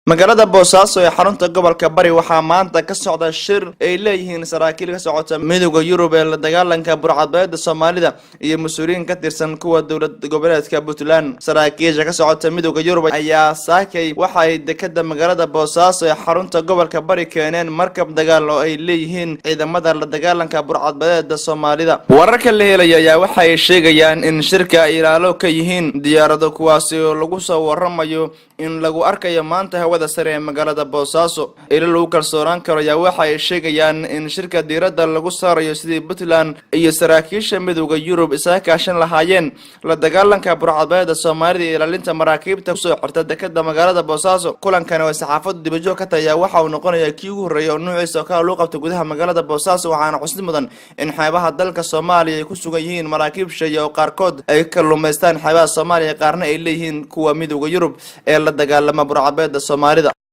Magaalada Boosaaso ee xarunta gobolka Bari waxaa maanta ka socda shir ay leeyihiin saraakiil ka socota Midowda Yurub ee la dagaalanka burcadbeeda Soomaalida iyo mas-uuliyiin ka tirsan kuwa dowlad goboleedka Puntland. Saraakiisha ka socota Midowda Yurub ayaa saakay waxay dekada magaalada Boosaaso ee xarunta gobolka Bari keeneen markab dagaal oo ay leeyihiin ciidamada la dagaalanka burcadbadeeda Soomaalida. Wararka la helaya ayaa waxay sheegayaan in shirka ay ilaalo ka yihiin diyaarado, kuwaasi oo lagu soo waramayo in lagu arkayo maanta hawada sare ee magaalada Boosaaso. Ilo lagu kalsoonaan karo ayaa waxa ay sheegayaan in shirka diiradda lagu saarayo sidii Puntland iyo saraakiisha Midowda Yurub isaga kaashan lahaayeen la dagaalanka burcadbeeda Soomaalida iyo ilaalinta maraakiibta kusoo xirta dekada magaalada Boosaaso. Kulankani oo saxaafadu dibajoog ka tahay ayaa waxa uu noqonayaa kii ugu horreeyay oo nuuciisa oo kale lagu qabtay gudaha magaalada Boosaaso, waxaana xusid mudan in xeebaha dalka Soomaaliya ay ku sugan yihiin maraakiib shisheeye oo qaarkood ay ka kalluumaystaan xeebaha Soomaaliya, qaarna ay leeyihiin kuwa Midowda Yurub ee la dagaalama burcadbeeda Soomaalida.